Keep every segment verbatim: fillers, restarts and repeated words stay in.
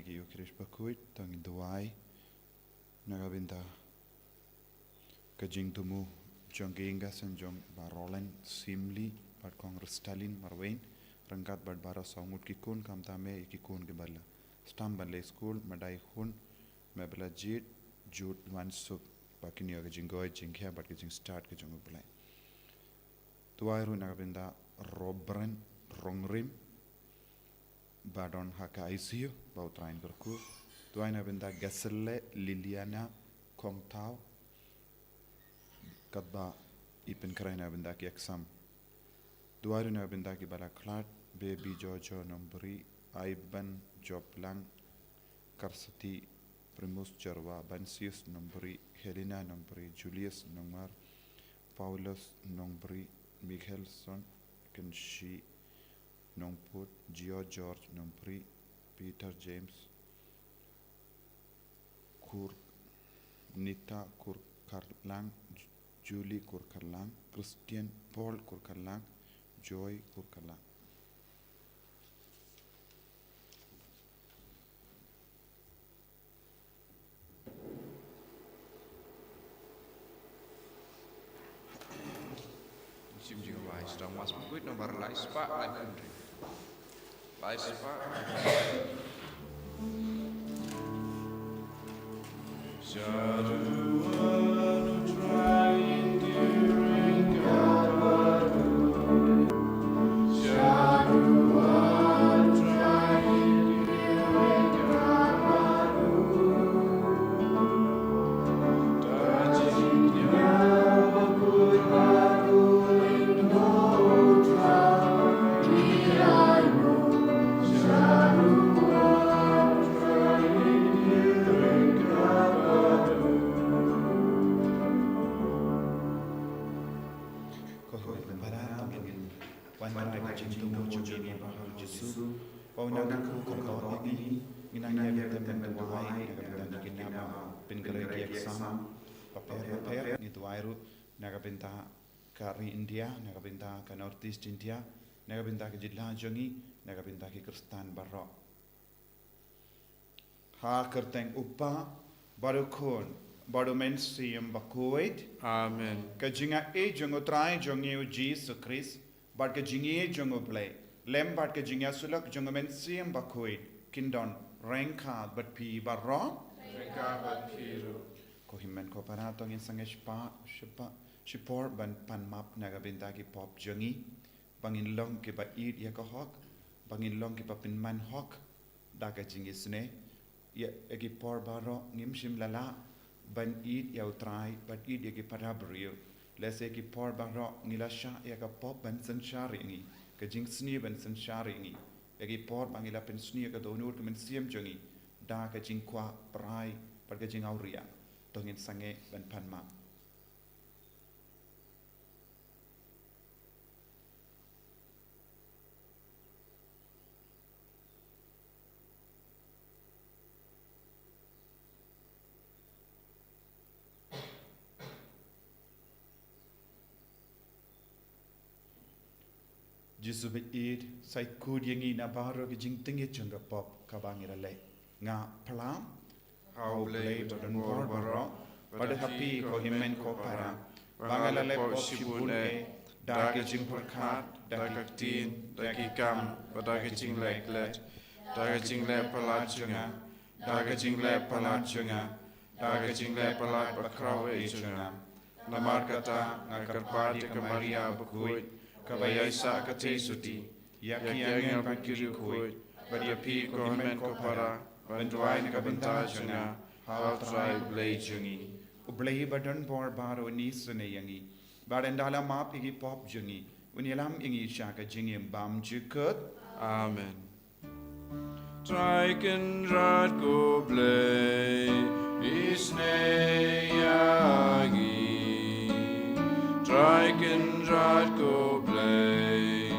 Ïa u Khrist bakhuid, to ngin duwai na ka bynta ka jingthmu jong ka ïing ka sem jong Bah Roland Simli bad Kong Ristalin Marwein, ryngkat bad baroh saw ngut ki khun, khamtam ïa ki khun kiba la sdang ban leit skul, Madai Hun, Mebla Jit, Jude Wansup, ba kin ïoh ka jingkhuid jingkhiah bad ka jingstad ka jong U Blei. Duwai ruh na ka bynta Robren Rongrim, ba don ha ka I C U, ba U Trai un kyrkhu. Duwai na ka bynta Gaselle Liliana Kongthaw, katba i pynkhreh na ka bynta ki exam. Duwai ruh na ka bynta kiba la khlad, Baby Jojo Nongbri, Ivan Joplang, Karsati Primus Jarwa, Bansius Nongbri, Helena Nongbri, Julius Nongmar, Paulus Nongbri, Michelson Kenshi Nongput, Gio George Nongbri, Peter James, Kur, Nita Kurkarlang, Ju-, Julie Kurkarlang, Christian Paul Kurkarlang, Joy Kurkarlang. Shim jingduwai, sdang Mass bakhuid nombar lai spah laiphew hynriew. Lai spah. Ko hynmen ko para, to ngin wan trai ka jingthmu jong ngi ha u Jisu. Ba un nang kyrkhu kyrdoh ïa ngi, ngin nang ïa pynduwai na ka bynta ki khynnah ba pynkhreh ki exam bapher bapher. Ngi duwai ruh na ka bynta ka ri India, na ka bynta ka North East India, na ka bynta ka jylla jong ngi, na ka bynta ki Khristan baroh. Ha ka kyrteng U Kpa, bad U Khun, bad U Mynsiem Bakhuid. Amen. Ka jingaiei jong U Trai jong ngi U Jisu Khrist, bad ka jingïeit jong U Blei, lem bad ka jingïasyllok jong U Mynsiem Bakhuid, kin don ryngkat bad phi baroh. Ryngkat bad phi ruh. Ko hynmen ko para, to ngin sangeh shipa, shipa, shipor ban pan map na ka bynta ki pop jong ngi. Ba ngin long kiba ïeit ïa ka hok, ba ngin long kiba pynman hok da ka jingisynei. Ïa, ïa ki por baroh ngim shym la lah ban ïeit ïa U Trai, ban ïeit ïa ki para briew. Lehse ïa ki por baroh ngi la shah ïa ka pop ban synshar ïa ngi, ka jingsniew ban synshar ïa ngi. Ïa ki por ba ngi la pynsniew ïa ka dohnud ka mynsiem jong ngi da ka jingkwah pyrthei bad ka jingawria. To ngin sangeh ban pan map. Jisu ba ïeit, sa ïeit khuid ïa ngi na baroh ki jingtngit jong ka pop kaba ngi la leh. Nga phla ha U Blei badonbor baroh, bad ha phi ko hynmen ko para, ba nga la leh pop shibun eh, da ka jingpyrkhat, da ka ktien, da ki kam, bad da ka jingleh klet, da ka jingleh palat jong nga, da ka jingleh palat jong nga, da ka jingleh palat bakhraw eh jong nga. Namar kata nga kyrpad ïa ka Maria bakhuid, kaba ïaisah ka theisotti, ïa ki angel bad ki riewkhuid, bad ïa phi ko hynmen ko para, ban duwai na ka bynta jong nga ha U Trai Blei jong ngi. U Blei badonbor baroh un isynei ïa ngi, bad un da la map ïa ki pop jong ngi, un ïalam ïa ngi sha ka jingim bymjukut. Amen. Trai Kynrad ko Blei, isynei ïa ngi. Trai Kynrad ko Blei,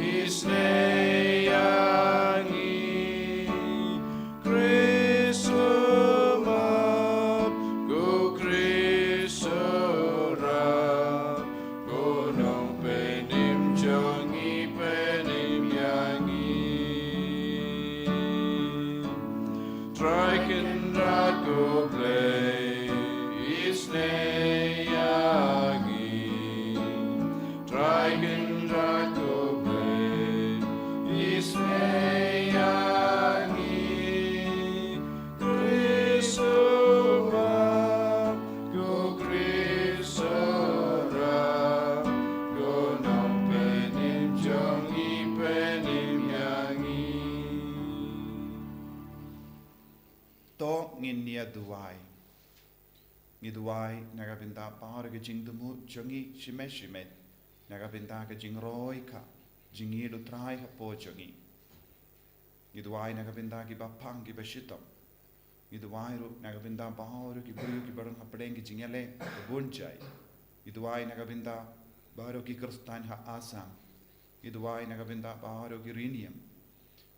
isynei ïa ngi. Khrist u map, ko Khrist u rap, ko Nongpynim jong ngi, pynim ïa ngi. U Blei, isnei ïa ngi. Trai Kynrad, U Blei, isnei ïa ngi. Khrist u Map, ko Khrist u Ram, ko Nongpynim jong ngi, pynim ïa ngi. To ngin ïa duwai. Ngi duwai na ka bynta baroh ki jingthmu jong ngi shimet shimet, na ka bynta ka jingroi ka jingïeit U Trai hapoh jong ngi. Ngi duwai na ka bynta kiba pang kiba shitom. Ngi duwai ruh na ka bynta baroh ki briew kiba rung hapdeng ki jingïaleh ka bun jait. Ngi duwai na ka bynta baroh ki Khristan ha Assam. Ngi duwai na ka bynta baroh ki riewniam.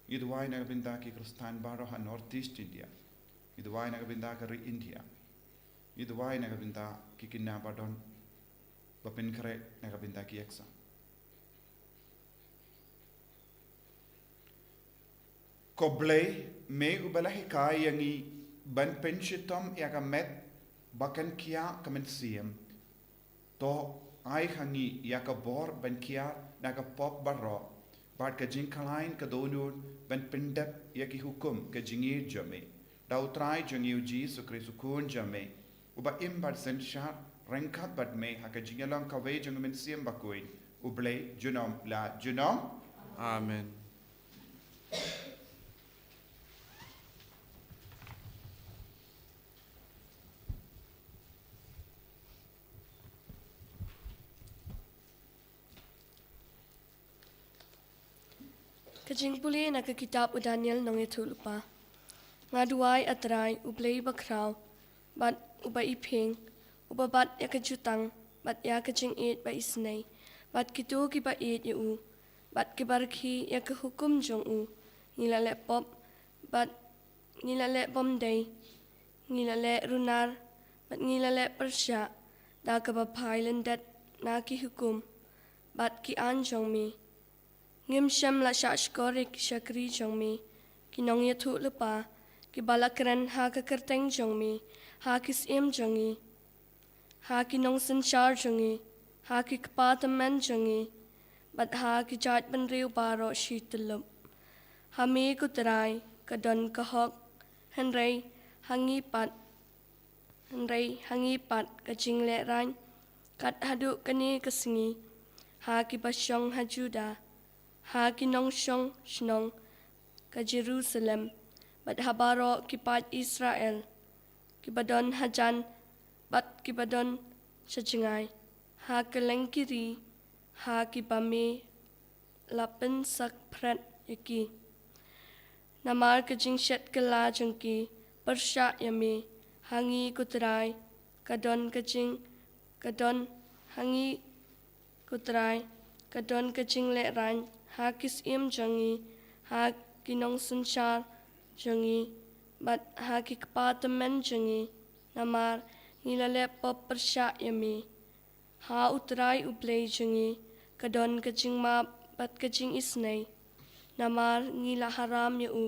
Ngi duwai na ka bynta ki Khristan baroh ha North East India. Ngi duwai na ka bynta ka ri India. Ngi duwai na ka bynta ki khynnah ba don ba pynkhreh na ka bynta ki exam. Ko Blei, me uba la hikai ïa ngi ban pynshitom ïa ka met ba kan khia ka mynsiem. To ai ha ngi ïa ka bor ban khia na ka pop baroh, bad ka jingkhlaiñ ka dohnud ban pyndep ïa ki hukum ka jingïeit jong me, da U Trai jong ngi U Jisu Khrist U Khun jong me, uba im bad synshar ryngkat bad me ha ka jingïalong kawei jong U Mynsiem Bakhuid, U Blei junom la junom. Amen. Ka jingpule na ka kitab u Daniel nongïathuhlypa. Nga duwai, A Trai, U Blei bakhraw, bad uba iphieng, uba bat ïa ka jutang bad ïa ka jingïeit ba isnei, bad kito kiba ïeit ïa u, bad kiba rkhie ïa ka hukum jong u. Ngi la leh pop, bad ngi la leh bymdei, ngi la leh runar, bad ngi la leh pyrshah da kaba phai lyndet na ki hukum bad ki aiñ jong me. Ngim shym la shahshkor ïa ki shakri jong me, ki nongïathuhlypa, kiba la kren ha ka kyrteng jong me ha ki syiem jong ngi, ha ki nongsynshar jong ngi, ha ki kpa tymmen jong ngi, bad ha ki jaitbynriew baroh shi tyllup. Ha me, ko Trai, ka don ka hok, hynrei ha ngi pat, hynrei ha ngi pat ka jinglehrain, kat haduh kane ka sngi, ha kiba shong ha Judah, ha ki nongshong shnong ka Jerusalem, bad ha baroh ki paid Israel, kiba don hajan bad kiba don sha jngai, ha kylleng ki ri, ha kiba me la pynsak phret ïa ki. Namar ka jingshet kylla jong ki pyrshah ïa me, ha ngi, ko Trai, ka don ka jing, ka don ha ngi, ko Trai, ka don ka jinglehrain ha ki syiem jong ngi, ha ki nongsynshar jong ngi, bad ha ki kpa tymmen jong ngi, namar ngi la leh pop pyrshah ïa me. Ha U Trai U Blei jong ngi ka don ka jingmap bad ka jingisnei, namar ngi la haram ïa u,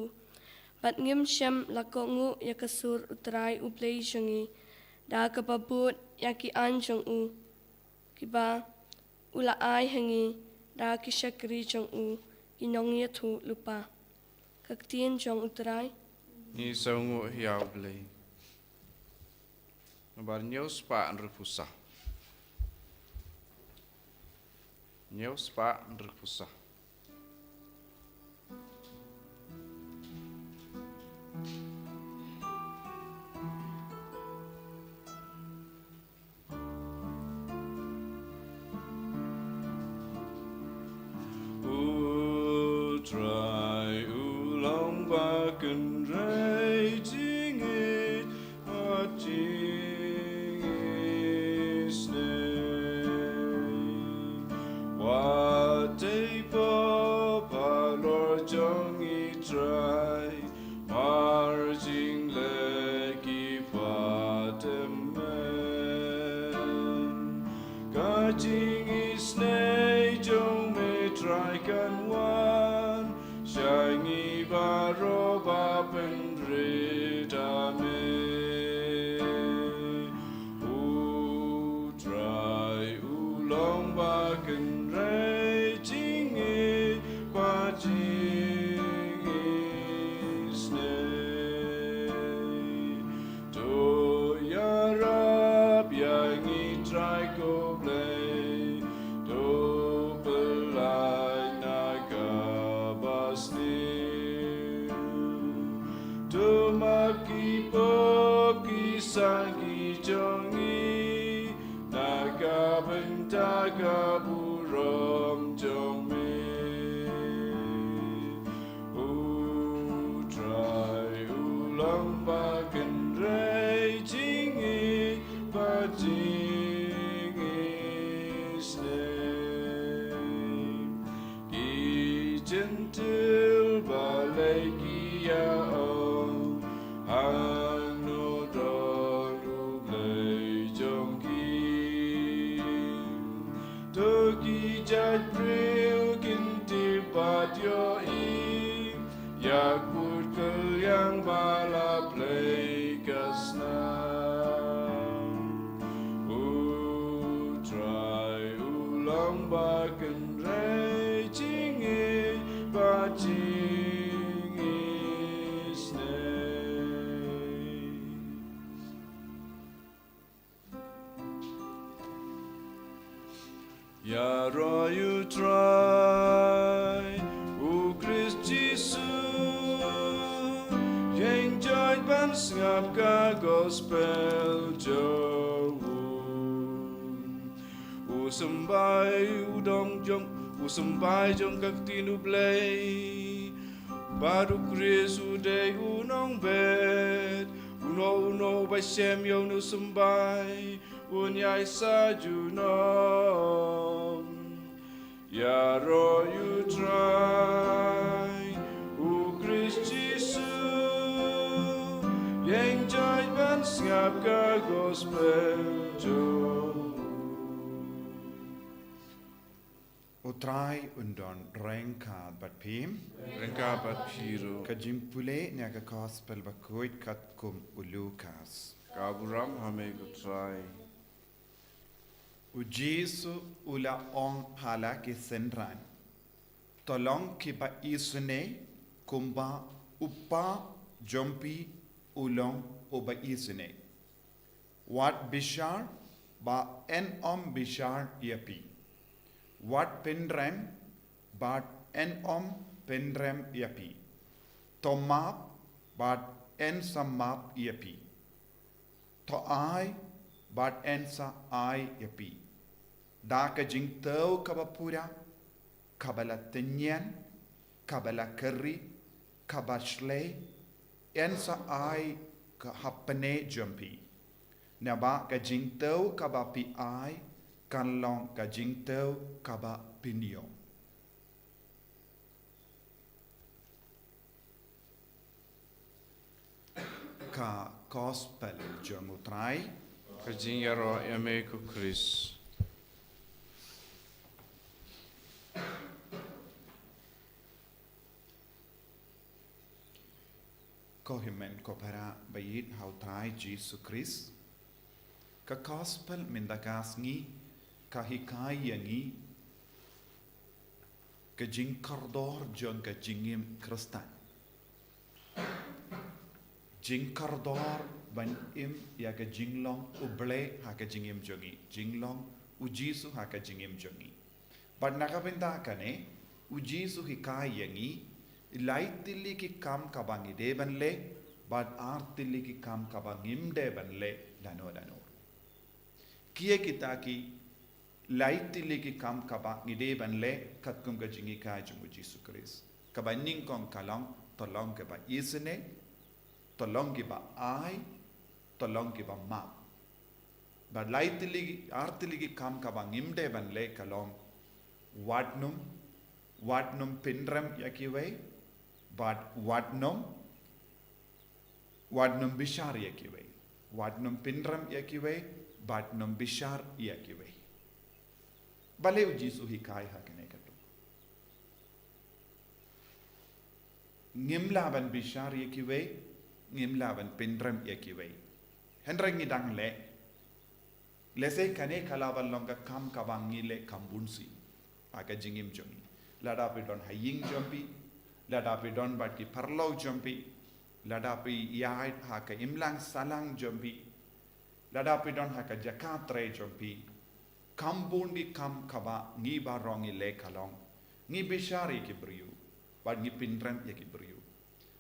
bad ngim shym la kohnguh ïa ka sur U Trai U Blei jong ngi, da kaba bud ïa ki aiñ jong u, kiba u la ai ha ngi da ki shakri jong u, ki nongïathuhlypa. Ka ktien jong U Trai. Ngi sngewnguh ïa U Blei. Nambar hynñiew spah hynriewphew saw. Hynñiew spah hynriewphew saw. U Trai u long ba kynrei jingïeit bad jingisnei. Wat tei pop halor jong ngi, Trai, mar jingleh ki patymmen. Ka jingisnei jong me, Trai, kan wan sha ngi baroh ba pynrit. Amen. To ïarap ïa ngi Trai ko Blei, to pynlait na kaba sniew. To map ki pop ki sangeh jong ngi na ka bynta ka burom jong me. U Trai u long ba kynrei jingïeit bad jingisynei. Ki Jentil balei ki ïa ong, hangno don U Blei jong ki? To ki jaitbriew kin tip bad ïohi ïa ka pud kylliang ba la plie ka snam. U Trai u long ba kynrei jingïeit bad jingisynei. Ïaroh ïa U Trai, U Khrist Jisu, ïeng joit ban sngap ka gospel jong u. U symbai u dong jong, u symbai jong ka ktien U Blei. Bad U Khrist u dei u nongbet, uno uno uba shem ïa une u symbai un ïaid sa junom. Ïaroh ïa U Trai, U Khrist Jisu, ïeng joit ban sngap ka gospel jong u. U Trai un don ryngkat bad phi. Ryngkat bad phi ruh. Ka jingpule na ka gospel bakhuid katkum u Lukas. Ka burom ha me ko Trai. U Jisu u la ong ha la ki synran, to long kiba isynei kumba U Kpa jong phi u long uba isynei. Wat bishar, ba yn ym bishar ïa phi. Wat pynrem, bad yn ym pynrem ïa phi. To map, bad yn sa map ïa phi. To ai, bad yn sa ai ïa phi. Da ka jingthew kaba pura, kaba la tynñian, kaba la kyrri, kaba shlei, yn sa ai ka hapdeng jong phi. Naba ka jingthew kaba phi ai, kan long ka jingthew kaba phin ïoh. Ka gospel jong U Trai. Ka jingïaroh ïa me ko Khrist. Ko hynmen ko para ba ïeit ha U Trai Jisu Khrist. Ka gospel mynta ka sngi ka hikai ïa ngi ka jingkordor jong ka jingim Khristan. Jingkordor ban im ïa ka jinglong U Blei ha ka jingim jong ngi, jinglong U Jisu ha ka jingim jong ngi. Bad na ka bynta kane, U Jisu hikai ïa ngi lai tylli ki kam kaba ngi dei ban leh, bad ar tylli ki kam kaba ngim dei ban leh lano lano. Ki ïa kita ki lai tylli ki kam kaba ngi dei ban leh katkum ka jinghikai jong U Jisu Khrist. Kaba nyngkong ka long, to long kiba isynei, to long kiba ai, to long kiba map. Bad lai tylli, ar tylli ki kam kaba ngim dei ban leh ka long, wat nym, wat nym pynrem ïa kiwei, bad wat nym, wat nym bishar ïa kiwei. Wat nym pynrem ïa kiwei, bad nym bishar ïa kiwei. Balei U Jisu hikai ha kane ka duk? Ngim lah ban bishar ïa kiwei, ngim lah ban pynrem ïa kiwei. Hynrei ngi dang leh, lehse kane ka lah ban long ka kam kaba ngi leh kham bun sien ha ka jingim jong ngi. Lada phi don ha ïing jong phi, Lada phi don bad ki paralok jong phi, lada phi ïaid ha ka imlang sahlang jong phi, lada phi don ha ka jaka trei jong phi, kam bun ki kam kaba ngi baroh ngi leh ka long, ngi bishar ïa ki briew bad ngi pynrem ïa ki briew.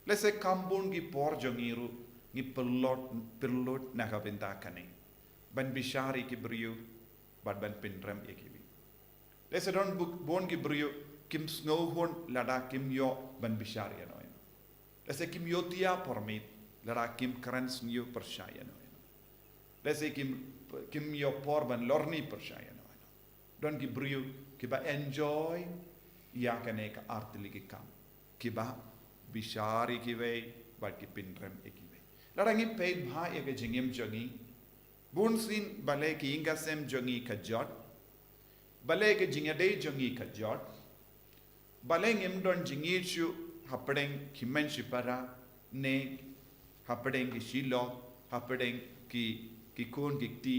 Lehse kam bun ki por jong ngi ruh ngi pynlut, pynlut na ka bynta kane, ban bishar ïa ki briew bad ban pynrem ïa ki briew. Lehse don bu-, bun ki briew kim sngewhun lada kim ïoh ban bishar ïano ïano. Lehse kim ïohthiah por miet lada kim kren sniew pyrshah ïano ïano. Lehse kim, kim ïoh por ban lorni pyrshah ïano ïano. Don ki briew kiba enjoy ïa kane ka artylli ki kam, kiba bishar ïa kiwei bad ki pynrem ïa kiwei. Lada ngi peit bha ïa ka jingim jong ngi, bunsien balei ka ïing ka sem jong ngi ka jot, balei ka jingïadei jong ngi ka jot, balei ngim don jingïeit shuh hapdeng ki hynmen ki para, ne hapdeng ki shlok, hapdeng ki, ki khun ki kti,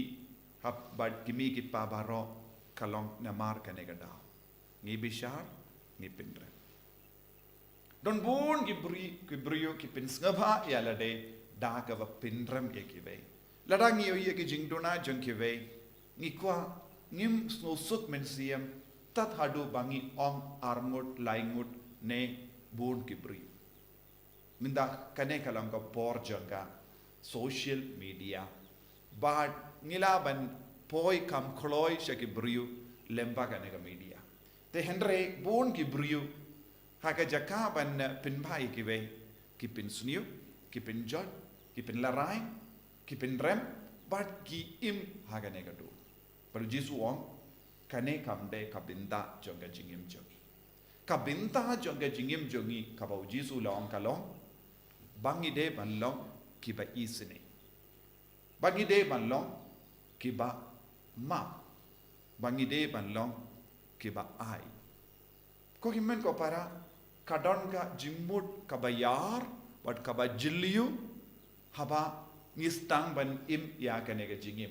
hap-, bad ki mei ki pa baroh, ka long namar kane ka daw. Ngi bishar, ngi pynrem. Don bun ki bri-, ki briew ki pynsngewbha ïa lade da kaba pynrem ïa kiwei. Lada ngi ïohi ïa ki jingduna jong kiwei, ngi kwah, ngim sngewsuk mynsiem tad haduh ba ngi ong arngut, laingut ne bun ki briew. Mynta kane ka long ka por jong ka social media, bad ngi lah ban poi kham kloi sha ki briew lyngba kane ka media. Te hynrei bun ki briew, ha ka jaka ban, eh, pynbha ïa kiwei, ki pynsniew, ki pynjot, ki pynlarai, ki pynrem, bad ki im ha kane ka dur. Bad u Jisu u ong, kane kam dei ka bynta jong ka jingim jong ngi. Ka bynta jong ka jingim jong ngi kaba u Jisu u la ong ka long, ba ngi dei ban long kiba isynei, ba ngi dei ban long kiba map, ba ngi dei ban long kiba ai. Ko hynmen ko para, ka don ka jingmut kaba ïar bad kaba jylliew haba ngi sdang ban im ïa kane ka jingim.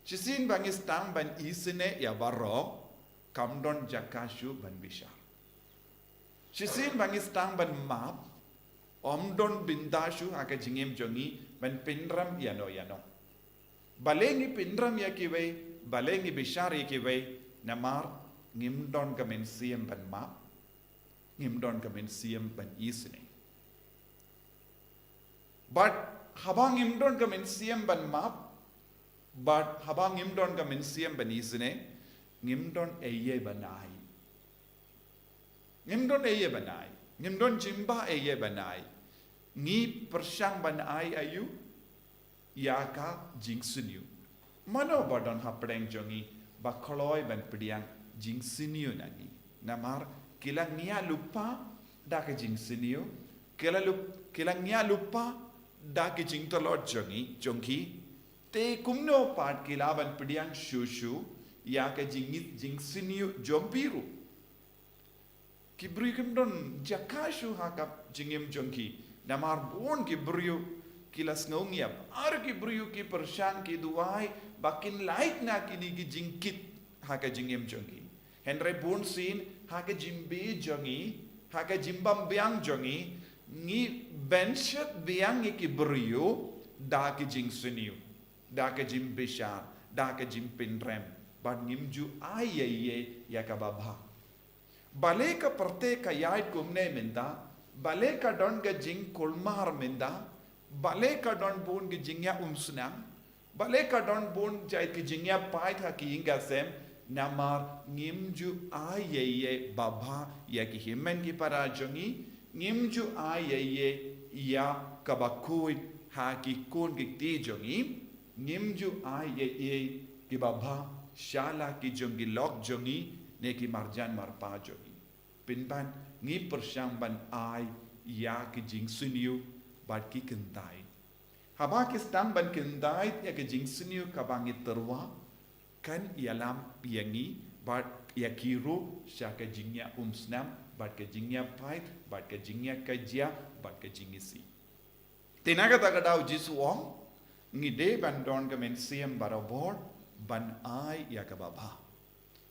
Shisien ba ngi sdang ban isynei ïa baroh, kam don jaka shuh ban bishar. Shisien ba ngi sdang ban map, ym don bynta shuh ha ka jingim jong ngi ban pynrem ïano ïano. Balei ngi pynrem ïa kiwei, balei ngi bishar ïa kiwei, namar ngim don ka mynsiem ban map, ngim don ka mynsiem ban isynei. Bad haba ngim don ka mynsiem ban map, bad haba ngim don ka mynsiem ban isynei, ngim don ei ei ban ai. Ngim don ei ei ban ai. Ngim don jingbha ei ei ban ai. Ngi pyrshang ban ai aïu? Ïa ka jingsniew. Mano ba don hapdeng jong ngi ba kloi ban pdiang jingsniew na ngi? Namar ki la ngiah lypa da ka jingsniew, ki la lyp-, ki la ngiah lypa da ki jingtlot jong ngi, jong ki. Te kumno pat ki lah ban pdiang shuh shuh ïa ka jing-, jingsniew jong phi ruh? Ki briew kim don jaka shuh ha ka jingim jong ki. Namar bun ki briew ki la sngewngiap. Ar ki briew ki pyrshang, ki duwai ba kin lait na kine ki jingkit ha ka jingim jong ki. Hynrei bunsien ha ka jingbi jong ngi, ha ka jingbam biang jong ngi, ngi bynshet biang ïa ki briew da ki jingsniew, da ka jingbishar, da ka jingpynrem, bad ngim ju ai ei ei ïa kaba bha. Balei ka pyrthei ka ïaid kumne mynta? Balei ka don ka jingkulmar mynta? Balei ka don bun ki jingïaumsnam? Balei ka don bun jait ki jingïapait ha ki ïing ki sem? Namar ngim ju ai ei ei ba bha ïa ki hynmen ki para jong ngi, ngim ju ai ei ei ïa kaba khuid ha ki khun ki kti jong ngi, ngim ju ai ei ei kiba bha sha la ki jong ki lok jong ngi ne ki marjan marpa jong ngi. Pynban ngi pyrshang ban ai ïa ki jingsniew bad ki kyntait. Haba ki sdang ban kyntait ïa ki jingsniew kaba ngi tyrwa, kan ïalam ïa ngi bad ïa ki ruh sha ka jingïaumsnam bad ka jingïapait bad ka jingïakajia bad ka jingisih. Te na kata ka daw Jisu u ong, ngi dei ban don ka mynsiem barabor ban ai ïa kaba bha.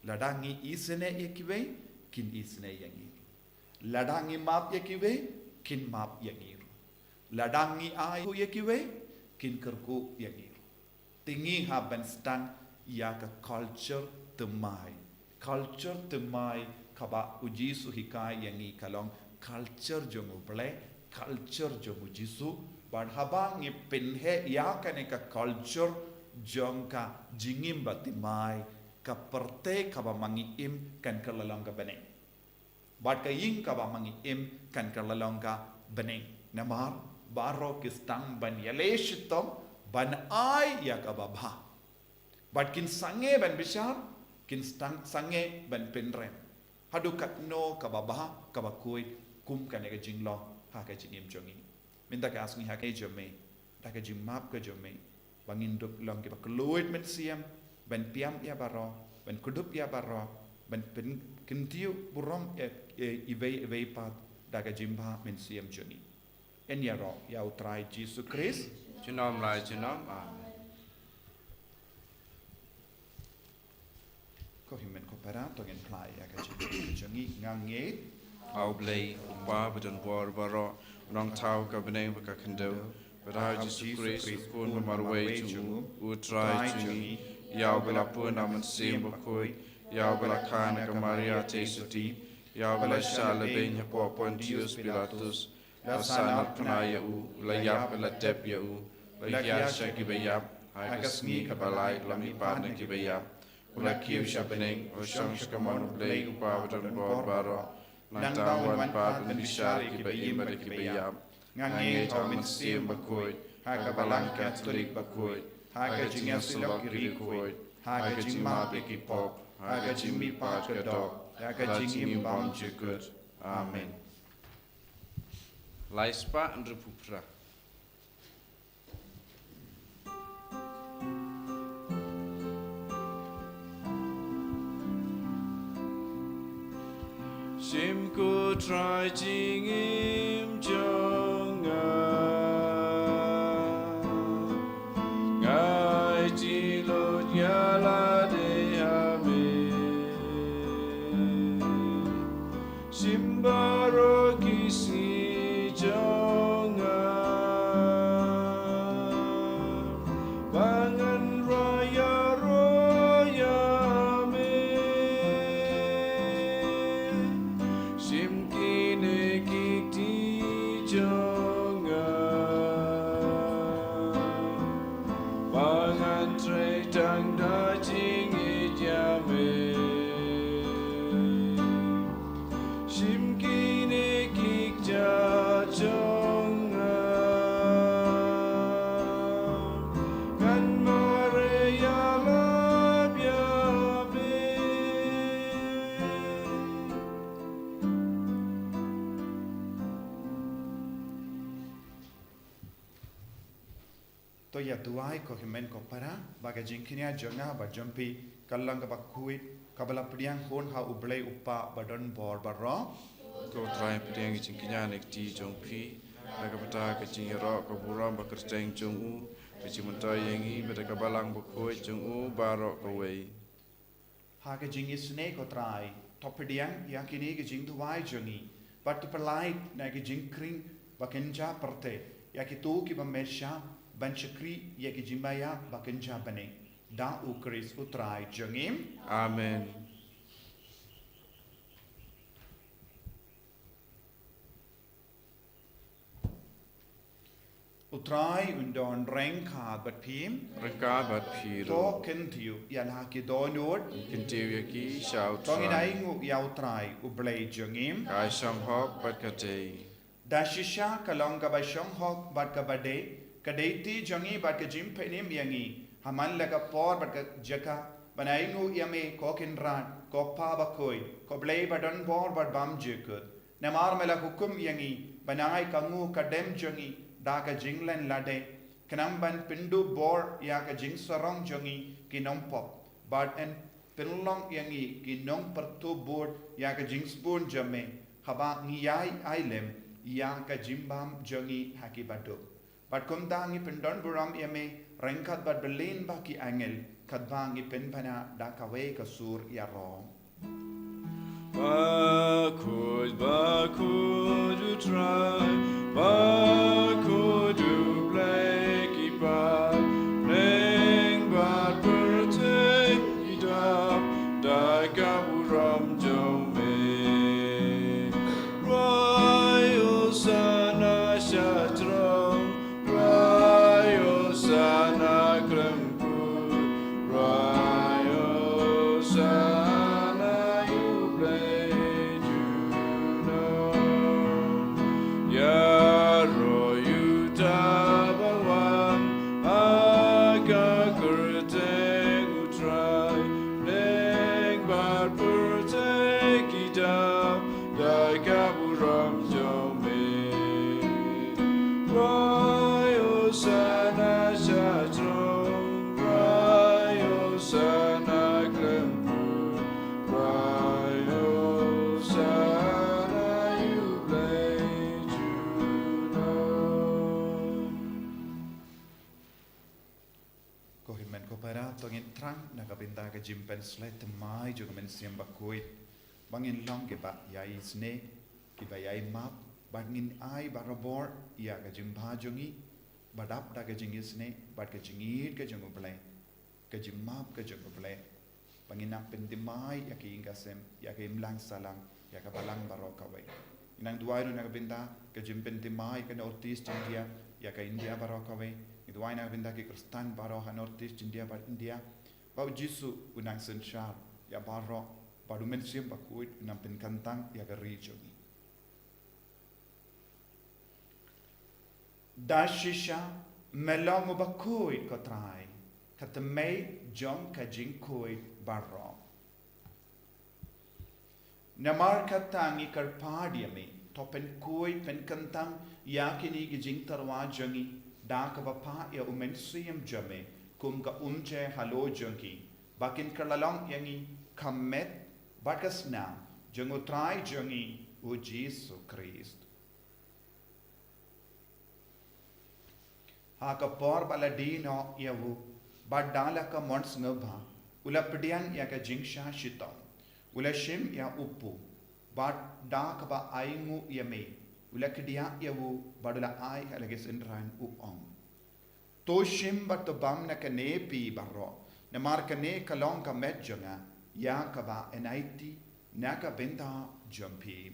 Lada ngi isynei ïa kiwei, kin isynei ïa ngi. Lada ngi map ïa kiwei, kin map ïa ngi ruh. Lada ngi ai kyrkhu ïa kiwei, kin kyrkhu ïa ngi ruh. Te ngi hap ban sdang ïa ka culture thymmai. Culture thymmai kaba U Jisu u hikai ïa ngi ka long culture jong U Blei, culture jong U Jisu. Bad haba ngi pynheh ïa kane ka culture jong ka jingim ba thymmai, ka pyrthei kaba ma ngi im kan kylla long ka bneng. Bad ka ïing kaba ma ngi im kan kylla long ka bneng. Namar baroh ki sdang ban ïaleh shitom ban ai ïa kaba bha. Bad kin sangeh ban bishar, kin sdang sangeh ban pynrem. Haduh katno kaba bha, kaba khuid, kum kane ka jinglong ha ka jingim jong ngi. Mynta ka sngi ha ka jong me, da ka jingmap ka jong me, ba ngin dup long kiba kylluid mynsiem, ban pyndem ïa baroh, ban kdup ïa baroh, ban pyn-, kyntiew burom ïa, ïa iwei iwei pat, da ka jingbha mynsiem jong ngi. Yn ïaroh ïa U Trai Jisu Khrist. Junom la junom. Amen. Ko hynmen ko para, to ngin phla ïa ka jingkyrkhu jong ngi. Nga ngeit ha U Blei, U Kpa badonbor baroh, U Nongthaw ka bneng bad ka khyndew, bad ha U Jisu Khrist, U Khun ba marwei jong U, U Trai jong ngi, ïa uba la pun na U Mynsiem Bakhuid, ïa uba la kha na ka Maria Theisotti, ïa uba la shah lehbeiñ hapoh Pontius Pilatus, la sahnarphna ïa u, la ïap, la dep ïa u, la hiar sha kiba ïap, ha ka sngi kaba lai la mihpat na kiba ïap, u la kiew sha bneng, u la shong sha kamon U Blei U Kpa badonbor baroh. Nangta un wan pat ban bishar ïa kiba im bad kiba ïap. Nga ngeit ha U Mynsiem Bakhuid, ha ka Balang Katholik bakhuid, ha ka jingïasyllok ki riewkhuid, ha ka jingmap ïa ki pop, ha ka jingmihpat ka doh, ha ka jingim bymjukut. Amen. Lai spah hynriewphew phra. Shim ko Trai jingim jong nga. Nga aiti lut ïa lade ha me. Shim baroh ki sngi jong nga, ba ngan ïaroh ïa me. Shim kine ki kti jong nga, ba ngan trei tang da jingïeit ïa me. Shim kine ki kjat jong nga, ngan mareh ïalap ïa me. To ïa duwai ko hynmen ko para, ba ka jingkñia jong nga bad jong phi kan long kaba khuid, kaba la pdiang hun ha U Blei U Kpa badonbor baroh. Ko Trai, pdiang ka jingkñia na ka kti jong phi da ka bynta ka jingïaroh ka burom ba kyrteng jong u, ka jingmyntoi ïa ngi bad da ka Balang Bakhuid jong u baroh kawei. Ha ka jingisynei ko Trai, to pdiang ïa kine ki jingduwai jong ngi, bad to pynlait na ki jingkhring ba kynja pyrthei ïa kito kiba mynsiem ban shakri ïa ki jingmaïa ba kynja bneng. Da U Khrist U Trai jong ngi. Amen. U Trai un don ryngkat bad phi. Ryngkat bad phi ruh. To kyntiew ïa la ki dohnud. Kyntiew ïa ki sha U Trai. To ngin ainguh ïa U Trai U Blei jong ngi. Ka shong hok bad ka dei. Da shisha ka long kaba shong hok bad kaba dei, ka dei kti jong ngi bad ka jingpynim ïa ngi ha man la ka por bad ka jaka, ban ainguh ïa me ko Kynrad, ko Kpa Bakhuid, ko Blei badonbor bad bymjukut. Namar me la hukum ïa ngi ban ai ka nguh ka dem jong ngi da ka jinglen lade, khnang ban pynduh bor ïa ka jingsarong jong ngi ki nongpop, bad yn pynlong ïa ngi ki nongpyrthuh bud ïa ka jingsbun jong me, haba ngi ïai ai lem ïa ka jingbam jong ngi ha ki baduk. Bad kumta ngi pyndonburom ïa me ryngkat bad bylliñ ba ki angel, katba ngi pynbna da kawei ka sur ïaroh. Bakhuid, bakhuid U Trai, bakhuid U Blei ki pateng bad pyrthei ki dap da ka burom jong me. Rwai hosana sha jrong, rwai hosana khlem kut, rwai hosana ïa U Blei junom. Ïaroh ïa uta uba wan ha ka kyrteng U Trai, pateng bad pyrthei ki dap da ka burom jong me. Rwai hosana sha jrong, rwai hosana khlem kut, rwai hosana ïa U Blei junom. Ko hynmen ko para, to ngin thrang na ka bynta ka jingpynshlei thymmai jong U Mynsiem Bakhuid, ba ngin long kiba ïaisnei, kiba ïaimap, bad ngin ai barabor ïa ka jingbha jong ngi, ba dap da ka jingïaisnei bad ka jingïeit ka jong U Blei, ka jingmap ka jong U Blei, ba ngin nang pynthymmai ïa ka ïing ka sem, ïa ka imlang sahlang, ïa ka balang baroh kawei. Ngi nang duwai ruh na ka bynta ka jingpynthymmai ïa ka North East India, ïa ka India baroh kawei. Ngi duwai na ka bynta ki Khristan baroh ha North East India bad India, ba U Jisu un nang synshar ïa baroh, bad U Mynsiem Bakhuid un nang pynkyntang ïa ka ri jong ngi. Da shisha me long uba khuid, ko Trai, ka thymmei jong ka jingkhuid baroh. Namar kata ngi kyrpad ïa me, to pynkhuid pynkyntang ïa kine ki jingtyrwa jong ngi da kaba phah ïa U Mynsiem jong me kum ka umjer halor jong ngi, ba kin kylla long ïa ngi ka met bad ka snam jong U Trai jong ngi U Jisu Khrist. Ha ka por ba la die noh ïa u, bad da la ka mon sngewbha, u la pdiang ïa ka jingshah shitom, u la shim ïa u pud, bad da kaba ainguh ïa me, u la kdiah ïa u, bad u la ai ha la ki synran, u ong: To shim bad to bam na kane phi baroh, namar kane ka long ka met jong nga, ïa kaba yn aiti na ka bynta jong phi.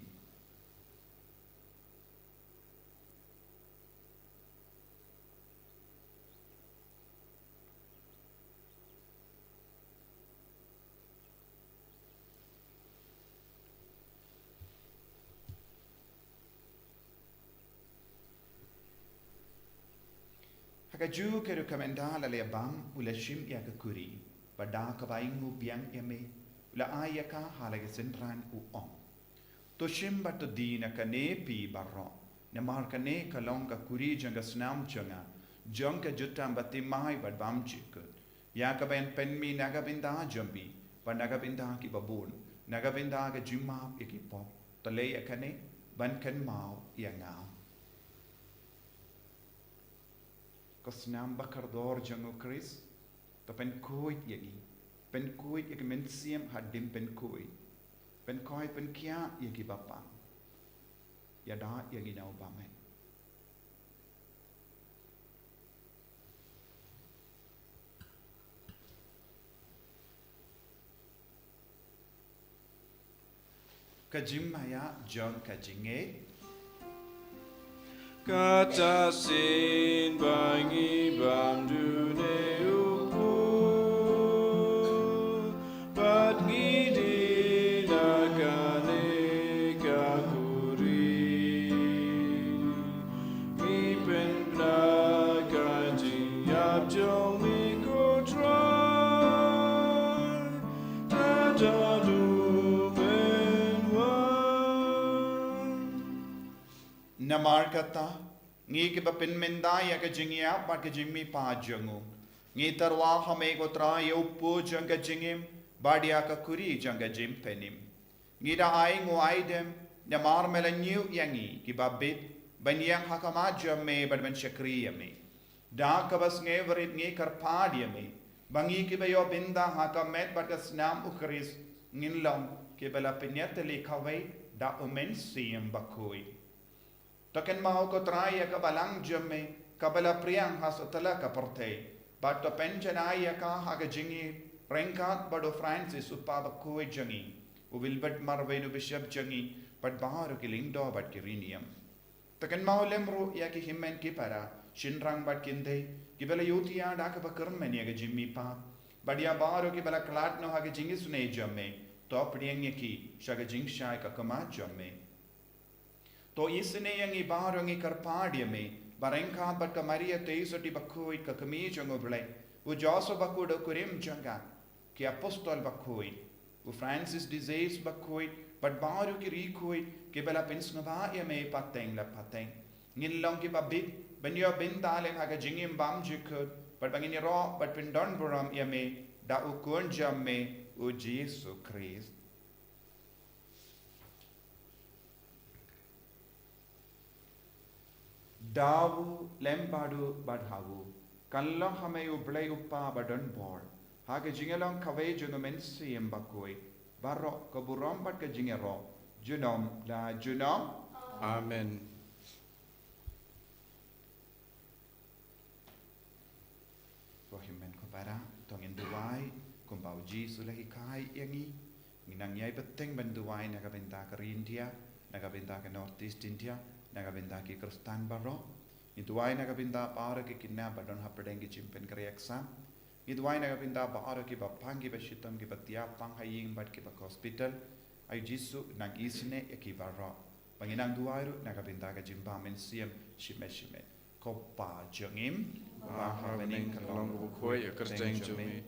Ha kajuh ka rukom ynda la leh bam, u la shim ïa ka khuri, bad da kaba ainguh biang ïa me, u la ai ïa ka ha la ki synran, u ong: To shim bad to die na kane phi baroh, namar kane ka long ka khuri jong ka snam jong nga, jong ka jutang bathymmai bad bymjukut, ïa kaba yn pynmih na ka bynta jong phi bad na ka bynta kiba bun, na ka bynta ka jingmap ïa ki pop. To leh ïa kane ban kynmaw ïa nga. Ko snam bakordor jong U Khrist, to pynkhuid ïa ngi, pynkhuid ïa ki mynsiem hadien pynkhuid, pynkhuid pynkhiah ïa kiba pang. Ïada ïa ngi na u bymman. Ka jingmaïa jong ka jingngeit. Kata shisien ba ngi bam dune u pud, bad ngi die na kane ka khuri, ngi pynbna ka jingïap jong me, ko Trai, tad haduh men wan. Namar kata, ngi kiba pynmynta ïa ka jingïap bad ka jingmihpat jong u, ngi tyrwa ha me, ko Trai, ïa u pud jong ka jingim, bad ïa ka khuri jong ka jingpynim. Ngi da ainguh aidem, namar me la ñiew ïa ngi kiba bit, ban ïeng ha khmat jong me bad ban shakri ïa me. Da kaba sngewrit ngi kyrpad ïa me, ba ngi kiba ïoh bynta ha ka met bad ka snam U Khrist, ngin long kiba la pynïatylli kawei da u Mynsiem Bakhuid. To kynmaw ko Trai ïa ka balang jong me kaba la pdiang ha satlak ka pyrthei, bad to pynjanai ïa ka ha ka jingïaryngkat bad u Francis u Pop bakhuid jong ngi, u Wilbert marwei u Bishop jong ngi, bad baroh ki lyngdoh bad ki riewniam. To kynmaw lem ruh ïa ki hynmen ki para, shynrang bad kynthei, kiba la ïohthiah da kaba kyrmen ïa ka jingmihpat, bad ïa baroh kiba la khlad noh ha ka jingisynei jong me, to pdiang ïa ki sha ka jingshai ka khmat jong me. To isynei ïa ngi baroh, ngi kyrpad ïa me, ba ryngkat bad ka Maria Theisotti bakhuid ka kmie jong U Blei, u Joseph bakhuid u kurim jong ka, ki apostol bakhuid, u Francis de Sales bakhuid, bad baroh ki riewkhuid kiba la pynsngewbha ïa me pateng la pateng, ngin long kiba bit ban ïoh bynta lem ha ka jingim bymjukut, bad ba ngin ïaroh bad pyndonburom ïa me da u Khun jong me, u Jisu Khrist. Da u lem bad u bad ha u, kan long ha me U Blei U Kpa ba don bor, ha ka jingïalong kawei jong u Mynsiem Bakhuid, baroh ka burom bad ka jingïaroh, junom la junom. Amen. Ko hynmen ko para, to ngin duwai kumba u Jisu u la hikai ïa ngi. Ngin nang ïai bteng ban duwai na ka bynta ka ri India, na ka bynta ka North East India, na ka bynta ki Khristan baroh. Ngin duwai na ka bynta baroh ki khynnah ba don hapdeng ki jingpynkhreh exam. Ngin duwai na ka bynta baroh kiba pang, kiba shitom, kiba thiah pang ha ïing bad kiba hospital. Ai Jisu, nang isynei ïa ki baroh. Ba ngin nang duwai ruh na ka bynta ka jingbym mynsiem shimet shimet. Ko Pa jong ngi, ba ha bneng, kan long ka bukhoi ïa ka kyrteng jong me.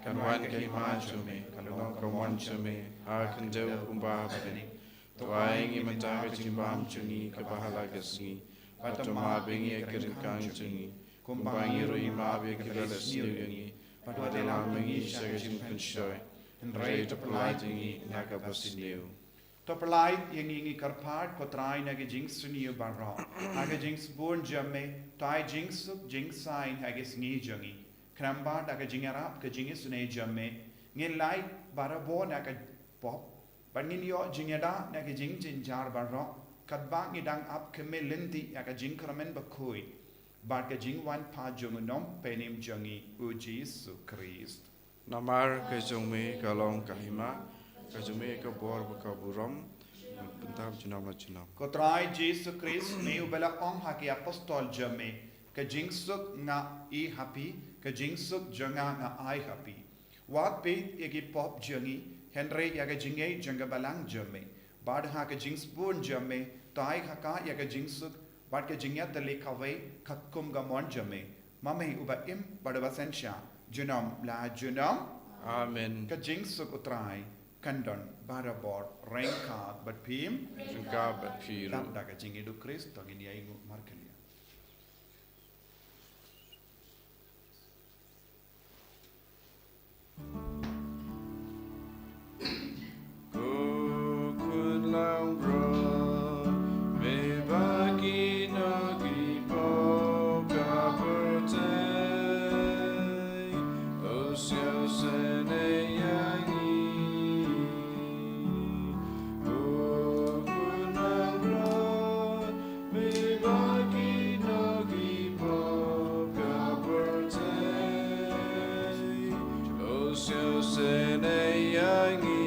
Kan wan ka hima jong me, kan long ka mon jong me ha khyndew kumba ha bneng. To ai ngi mynta ka jingbam jong ngi kaba ha la ka sngi. Bad to map ïa ngi ïa ki ryngkang jong ngi, kumba ngi ruh ngi map ïa kiba la sniew ïa ngi. Bad wat ïalam ïa ngi sha ka jingpynshoi, hynrei to pyllait ïa ngi na kaba sniew. To pyllait ïa ngi, ngi kyrpad ko Trai, na ki jingsniew baroh, ha ka jingsbun jong me, to ai jingsuk jingsaiñ ha ki sngi jong ngi. Khnang ba da ka jingïarap ka jingisynei jong me, ngin lait barabor na ka pop, bad ngin ïoh jingïada na ki jingjynjar baroh, katba ngi dang ap khmih lynti ïa ka jingkyrmen bakhuid bad ka jingwan pat jong u Nongpynim jong ngi, u Jisu Khrist. Namar ka jong me ka long ka hima, ka jong me ka bor bad ka burom, mynta bad junom la junom. Ko Trai Jisu Khrist, me uba la ong ha ki apostol jong me, ka jingsuk nga i ha phi, ka jingsuk jong nga nga ai ha phi. Wat peit ïa ki pop jong ngi, hynrei ïa ka jingngeit jong ka balang jong me. Bad ha ka jingsbun jong me, to ai ha ka ïa ka jingsuk bad ka jingïatylli kawei katkum ka mon jong me. Ma me uba im bad uba synshar, junom la junom. Amen. Ka jingsuk u Trai kan don barabor ryngkat bad phi. Ryngkat bad phi ruh. Dap da ka jingïeit u Khrist, to ngin ïai nguh markylliang. Ko Khun langbrot, me ba kino ki pop ka pyrthei, to sngewsynei ïa ngi. Ko Khun langbrot, me ba kino ki pop ka pyrthei, to sngewsynei ïa ngi.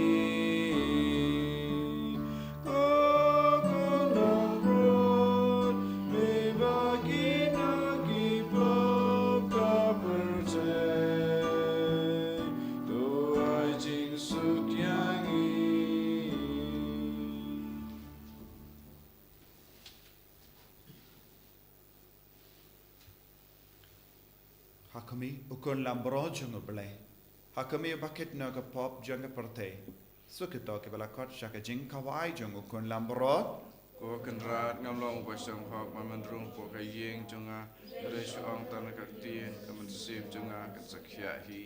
Ko Khun langbrot, me ba kino ki pop ka pyrthei, to ai jingsuk ïa ngi. Ha khmih, u Khun langbrot jong U Blei. Ha khmih, ba kit noh ka pop jong ka pyrthei. Suk ito kiba la khot sha ka jingkhawai jong u Khun langbrot. Ko Kynrad, ngam long uba shong hok ban rung hapoh ka ïing jong nga, hynrei shu ong tang ka ktien, ka mynsiem jong nga kan sa khiah hi.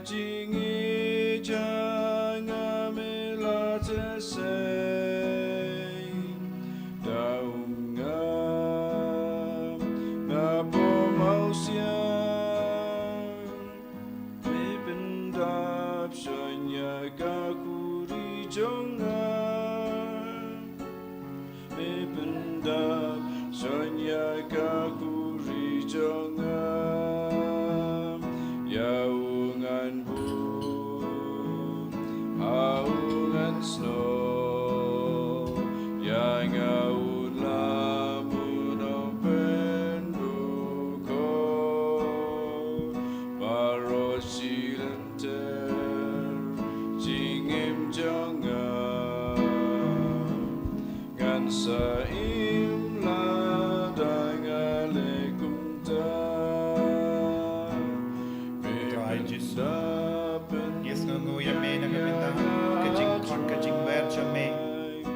Jingïeit jong nga me la teh sei, da u nga nga bym aw siang. Me pyndap shon ïa ka khuri jong nga. Me pyndap shon ïa ka khuri jong nga. Ïa u ngan bud ha u ngan snoh. Ïa nga u lam u nongpyndukor. Baroh shi lynter jingim jong nga. Ngan sa im lada nga leh kumta. Trai Jisu, ngi sngewnguh ïa me na ka bynta ka jingkhot ka jingwer jong me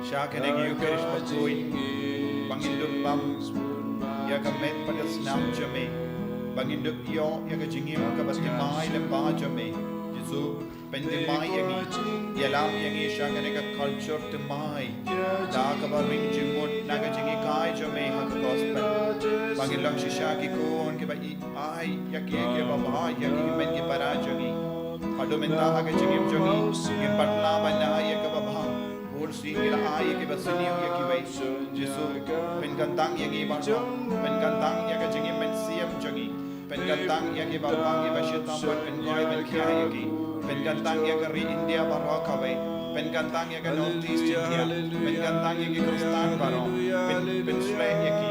sha kane ka Eucharist bakhuid, ba ngin dup bam ïa ka met bad ka snam jong me, ba ngin dup ïoh ïa ka jingim kaba thymmai lyngba jong me. Jisu, pynthymmai ïa ngi, ïalam ïa ngi sha kane ka culture thymmai da kaba ring jingmut na ka jinghikai jong me ha ka gospel, ba ngin long shisha ki khun kiba i ai ïa ki, kiba bha ïa ki hynmen ki para jong ngi. Haduh mynta ha ka jingim jong ngi ngim pat lah ban ai ïa kaba bha. Bun sien ngi la ai ïa kiba sniew ïa kiwei. Jisu, pynkyntang ïa ngi baroh, pynkyntang ïa ka jingim mynsiem jong ngi. Pynkyntang ïa kiba bang, kiba shitom ban pynkoit ban khia ïa ki. Pynkyntang ïa ka ri India baroh kawei. Pynkyntang ïa ka North East India. Pynkyntang ïa ki Khristan baroh. Pyn, pynshlei ïa ki.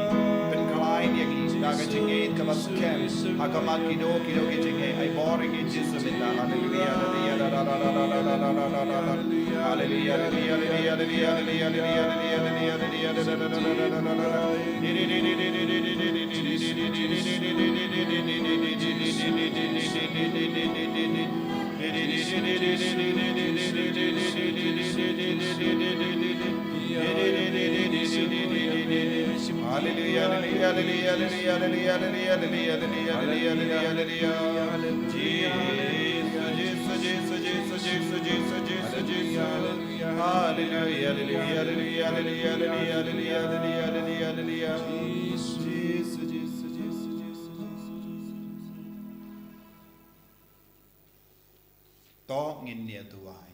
Pynkhlaiñ ïa ki da ka jingngeit kaba skhem ha khmat kino kino ki jingngeit. Ai bor ïa ngi Jisu mynta. Haleluia, haleluia, haleluia, haleluia. Hallelujah, hallelujah, hallelujah. Jesus, Jesus, Jesus. Hallelujah, hallelujah, hallelujah. To ngin ïa duwai.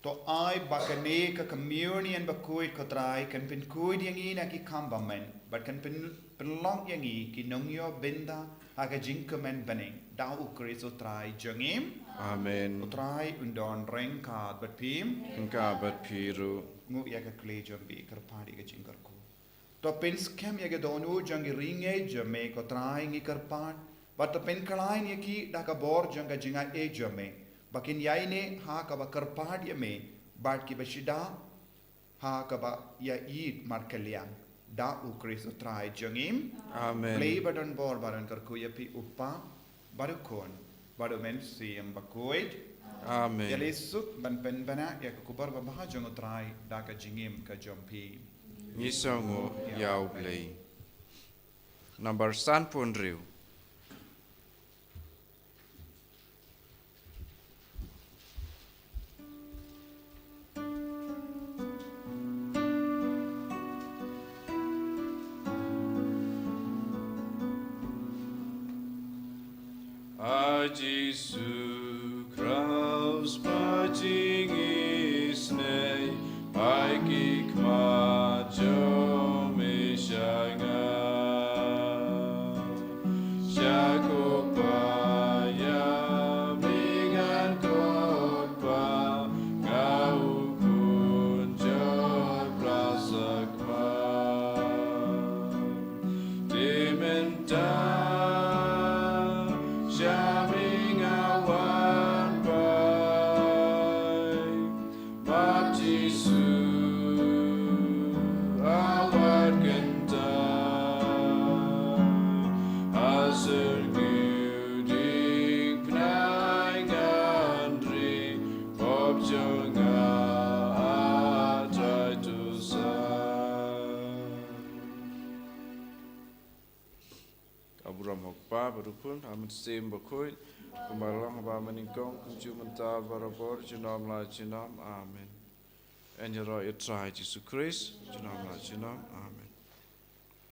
To ai ba kane ka communion bakhuid ko Trai kan pynkhuid ïa ngi na ki kam bymmen, bad kan pyn, pynlong ïa ngi ki nongïoh bynta ha ka jingkmen bneng. Da U Khrist U Trai jong ngi. Amen. U Trai un don ryngkat bad phi. Ryngkat bad phi ruh. Nguh ïa ka khlieh jong phi, kyrpad ïa ka jingkyrkhu. To pynskhem ïa ki dohnud jong ki ri ngeit jong me ko Trai ngi kyrpad. Bad to pynkhlaiñ ïa ki da ka bor jong ka jingaiei jong me, ba kin ïaineh ha kaba kyrpad ïa me bad kiba shida ha kaba ïaieit markylliang. Da U Khrist U Trai jong ngi. Amen. Blei ba don bor ba don kyrkhu ïa phi U Kpa, bad U Khun, bad U Mynsiem Bakhuid. Amen. Ïaleh suk ban pynbna ïa ka khubor babha jong U Trai da ka jingim ka jong phi. Ngi sngewnguh ïa U Blei. Nambar sanphew hynriew. A Jisu Khrist, ba jong ngi sngew, ai ki khmat jong me sha nga. Sha ko Kpa ïa me ngan khot ba nga u khun jong U Trai sakma. Te mynta sha me nga Burom ha u Kpa bad u Khun bad u Mynsiem Bakhuid, kumba long haba mynnyngkong, kumjuh mynta, barabor, junom la junom. Amen. Yn ïaroh ïa u Trai Jisu Khrist, junom la junom. Amen.